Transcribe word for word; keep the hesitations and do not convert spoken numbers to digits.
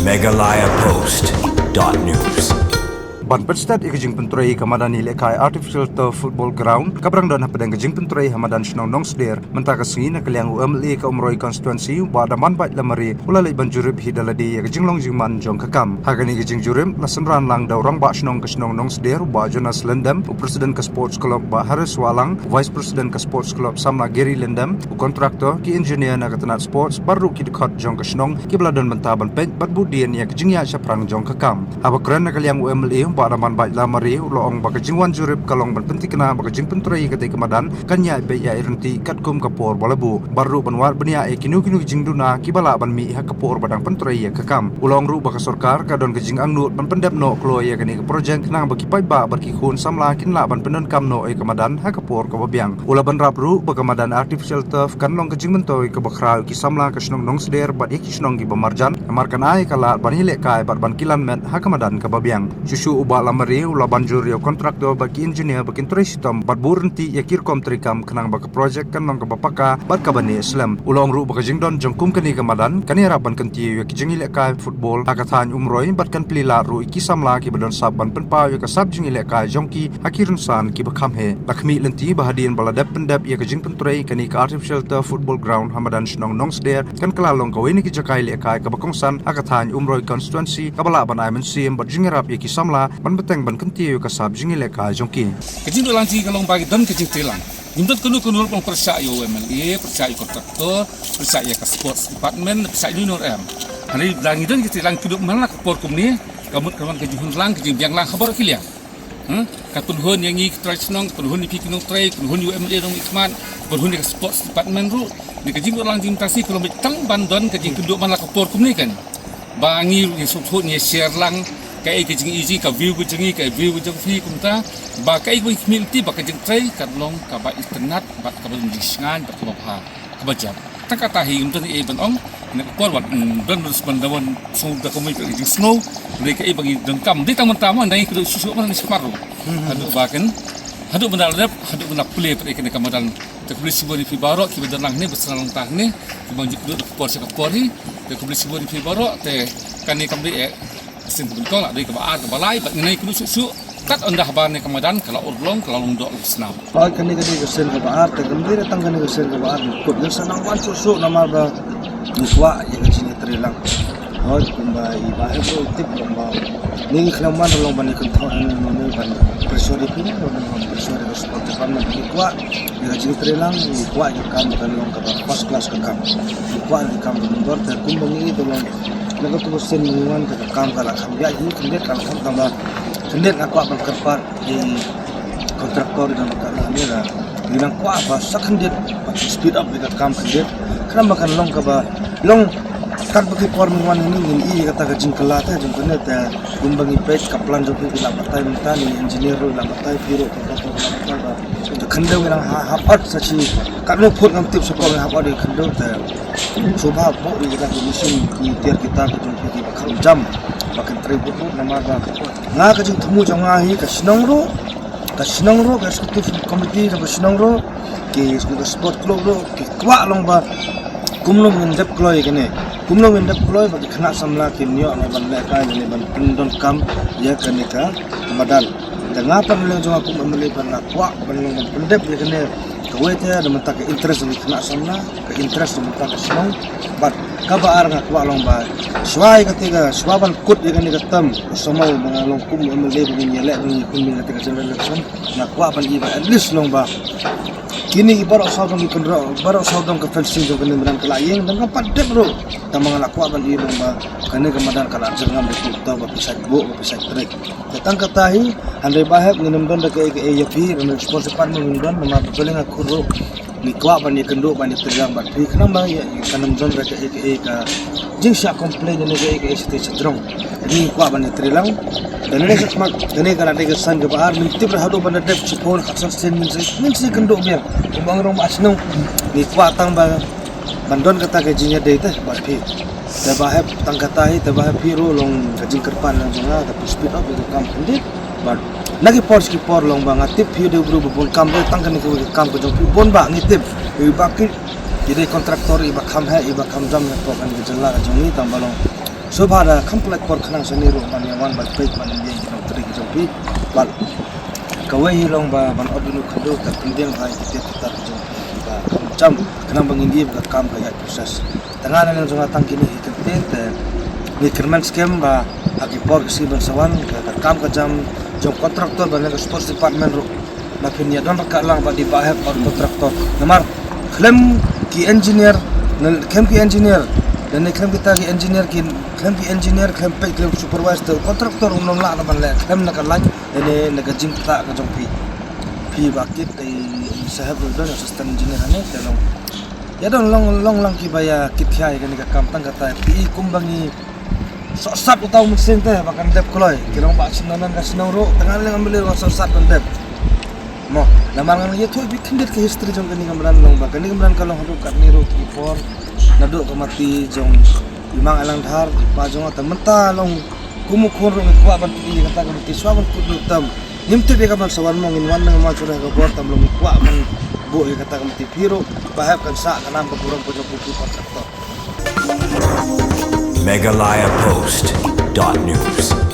Meghalaya Post dot news. Ban pynstet ïa ka jingpyntrei ka madan ïalehkai Artificial Turf Football Ground kaba dang don hapdeng ka jingpyntrei ha madan shnong Nongsder, mynta ka sngi na ka liang u M L A ka Umroi Constituency, u Bah Damanbait Lamare, u la leit ban jurip hi da lade ïa ka jinglong jingman jong ka kam. Ha kane ka jingjurip la synran lang da u rangbah shnong ka shnong Nongsder, u Bah Jonas Lyndem, u President ka Sports Club Bah Harris Wahlang, u Vice President ka Sports Club Samla Gary Lyndem, u contractor, ki engineer na ka tnat sports, bad ruh ki dkhot jong ka shnong kiba la don bynta ban peit bad buddien ïa ka jingïaid shaphrang jong ka kam. Haba kren na ka liang u M L A, u Bah Damanbait Lamare, u la ong ba ka jingwan jurip ka long ban pynthikna ba ka jingpyntrei ïa katei ka madan kan ïaid beit ïaid ryntih katkum ka por ba la buh, bad ruh ban wad bniah ïa kino kino ki jingduna kiba lah ban mih ha ka por ba dang pyntrei ïa ka kam. U la ong ruh ba ka sorkar ka don ka jingangnud ban pyndep noh kloi ïa kane ka projek, khnang ba ki paidbah bad ki khun samla kin lah ban pyndonkam noh ïa ka madan ha ka por kaba biang. U la bynrap ruh ba ka madan Artificial Turf kan long ka jingmyntoi kaba khraw ïa ki samla ka shnong Nongsder bad ïa ki shnong kiba marjan, namar kan ai ka lad ban ïalehkai bad ban kilan met ha ka madan kaba biang. Shuh shuh u Bah Lamare u la ban jur ïa u contractor bad ki engineer ba kin trei shitom bad buh ryntih ïa ki rukom treikam, khnang ba ka projek kan long kaba paka bad kaba neh slem. U la ong ruh ba ka jingdon jong kum kane ka madan kan ïarap ban kyntiew ïa ka jingïalehkai football ha ka thaiñ Umroi bad kan plie lad ruh ïa ki samla kiba don sap ban pynpaw ïa ka sap jingïalehkai jong ki ha ki rynsan kiba kham heh. La khmih lynti ba hadien ba la dep pyndep ïa ka jingpyntrei kane ka Artificial Turf Football Ground ha madan shnong Nongsder, kan kylla long kawei na ki jaka ïalehkai kaba kongsan ha ka thaiñ Umroi Constituency, kaba lah ban ai mynsiem bad jingïarap ïa ki samla ban bteng ban kyntiew ïa ka sap jingïalehkai jong ki. Ka jingduh lang jong ngi ka long ba ngi don ka jingtreilang. Ngim don kano kano ruh ban pyrshah ïa u M L A, pyrshah ïa u contractor, pyrshah ïa ka sports department, pyrshah ïa uno uno ruh em. Hynrei lada ngi don ka jingtreilang, kynduh man la ka por kumne, ka mut ka long ka jinghun lang, ka jingbiang lang ha baroh ki liang. Hmm? Ka pynhun ïa ngi ki trai shnong, ka pynhun ïa phi ki nongtrei, ka pynhun ïa u M L A nongmihkhmat, ka pynhun ïa ka sports department ruh. Ni ka jingduh lang jong ngi mynta shi ka long beit tang ban don ka jingkynduh man la ka por kumne kan. Ba ngi ruh ngi sngewthuh, ngi share lang kaei ka jingïohi, ka view ka jong ngi, ka view ka jong phi kumta. Ba kaei kaba ngi khmih lynti ba ka jingtrei kan long kaba itynnad bad kaba jingshngaiñ bad kaba bha, kaba jam. Tang kata hi ngim don ei ban ong, na ka por wat, mm, don ban da wan sngewthuh da ka mut ka jingsngew, hynrei kaei ba ngi donkam. Dei tang mynta mo, ngi kynduh shuh shuh mo, ngi sngewthuh ruh. Haduh ba kan, haduh ban da rep, haduh ban da pule pat ïa kane ka madan. Te khublei shibun ïa phi baroh kiba don lang hangne, ba sdang lang tang hangne, kiba ju kynduh da ka por sha ka por hi. Te khublei shibun ïa phi baroh, te kane kam dei eh ka sien kaba nyngkong, la dei kaba ar, kaba lai, bad ngi nai kynduh shuh shuh. Kat ynda haba ne ka madan ka la urlong, ka la long doh la snam. Hooid, kane ka dei ka sien kaba ar, te kam dei tang kane ka sien kaba ar, kut ngi sa nang wan shuh shuh namar ba ngi kwah ïa ka jingïatreilang. Hooid, kumba i Bah Hep ruh i tip long ba ngi khlem wan ruh long ban ïa kynthoh ïa ngi, ban pressure ïa phi, ban pressure ïa ka sport department. Ngi kwah ïa ka jingïatreilang, ngi kwah ïa ka kam kan long kaba first class ka kam. Ngi kwah ïa ka kam ka myndor, te kumba ngi ïohi ba long na kato ka sien ngi wan te ka kam ka la kham ïaid hi, khyndiat ka la kham, tang ba khyndiat nga kwah ban kyrpad ïa i contractor i don ka la ne la, ngi nang kwah ba sa khyndiat ba ki speed up ïa ka kam khyndiat, khnang ba kan long kaba long. Katba ki por ngi wan hangne ngin ïohi ïa kata ka jingkylla te jong kane, te kumba ngi peit ka plan jong ki, ki la batai mynta, ne engineer ruh la batai, phi ruh ka batai, la batai ba ka khyndew ngi nang ha, hap ot sa shi, katno phut ngam tip, shapoh ngi hap ot ïa ka khyndew. Te sngewbha buh ïa kita ki machine, ki tiar kita ki jong ki, kiba kham jam, ba kin trei bun bun namar ba nga ka jingthmu jong nga hi, ka shnong ruh, ka shnong ruh, ka executive committee jong ka shnong ruh, ki, ki sport club ruh ki kwah long ba kumno ngin dep kloi ïa kane, kumno ngin dep kloi ba ki khynnah samla kin ïoh ne ban lehkai ne ban pyndonkam ïa kane ka madan. Te nga pat na liang jong nga kum M L A pat nga kwah ban long ban pyndep ïa kane, kawei te na bynta ka interest jong ki khynnah samla, ka interest na bynta ka shnong. Bad kaba ar nga kwah long ba shuwa ïa kata ka, shuwa ban kut ïa kane ka term, u samoi ba nga long kum M L A ba ngin ïaleh, ba ngin ïakhun beiñ ïa kata ka general election, nga kwah ban ïohi ba at least long ba kine ki baroh saw dong ki kynroh, baroh saw dong ka fencing jong kane madan ka la ïeng, dang kam pat dep ruh. Tang ba nga la kwah ban ïohi long ba kane ka madan ka la jyrngam da ki to ba phi sa buh, ba phi sa trei. Te tang kata hi, hynrei Bah Hep, ngin ym don da kaei kaei ïa phi, da sports department ngin don, namar ba balei nga khot ruh, ngi kwah ban ïakynduh, ban ïatreilang bad phi, khnang ba ïa, kan ym don da kaei kaei ka jingshah complain ne kaei kaei shatei shajrong. Ngi kwah ban ïatreilang. Te nane shakhmat, kane ka la dei ka sien kaba ar, ngim tip re haduh ban da dep shiphew khatsan sien ngin sa, ngin sa ïakynduh biang. Kumba ong rangbah shnong, ngi kwah tang ba ban don kata ka jingïadei te bad phi. Te Bah Hep, tang kata hi, te Bah Hep, phi ruh long ka jingkyrpad na jong nga, te phi speed up ïa ka kam khyndiat. Bad na ki por sha ki por long ba nga tip phi dei u briew ba bun kam, dei tang kane kawei ka kam ka jong phi bun ba ngi tip. Ïa ba ki, i dei contractor iba kham heh, iba kham jam hapoh kane ka jylla ka jong ngi, tang ba long Sngewbha da kham pynlait por khnang shane ruh ban ïa wan ban peit ban ïa ki nongtrei ki jong phi. Bad kawei hi long ba ban ot ïa u khyndew, ka pyndiang ha ki tiar ki tar ki jong phi ba kham jam khnang ba ngin ïohi ba ka kam ka ïaid process. Tang nga na liang jong nga tang kine hi kyntien te ngi kyrmen skhem ba ha ki por ki sngi ban sa wan ka, ka kam ka jam jong contractor bad na ka sports department ruh na phin ïa don ryngkat lang bad i Bah Hep bad contractor. Namar khlem ki engineer, na khlem ki engineer, lane khlem kita ki engineer ki, khlem ki engineer, khlem peit, khlem supervise te contractor um lah na ban leh khlem na ka line lane na ka jingktah ka jong phi. Phi Bah Kit, i Saheb ruh don assistant engineer hangne te long. Ïa don long long lang ki ba ïa kit khia ïa kane ka kam tang kata phi i kumba ngi sohsat uta u mynsiem te ba kan dep kloi. Ki long ba shnong nan ka shnong ruh tang nga leng am lei ba sohsat ban dep. Mo, namar ngan ïathuh ïa phi khyndiat ka history jong kane ka mrad long ba kane ka mrad ka long haduh katne ruh ki por naduh ka mati jong i Mang Alang Dhar i pa jong nga, te mynta long kum u khun ruh ngi kwah ban pynïaid ïa kata ka mati shuwa ban kut lut tam. Ngim tip ïa ka ban sa wan mo, ngin wan nang man shuwa ka bor tam, long ngi kwah ban buh ïa kata ka mati. Phi ruh Bah Hep kan sah ka nam ka burom ka jong phi contractor. Meghalaya Post dot news.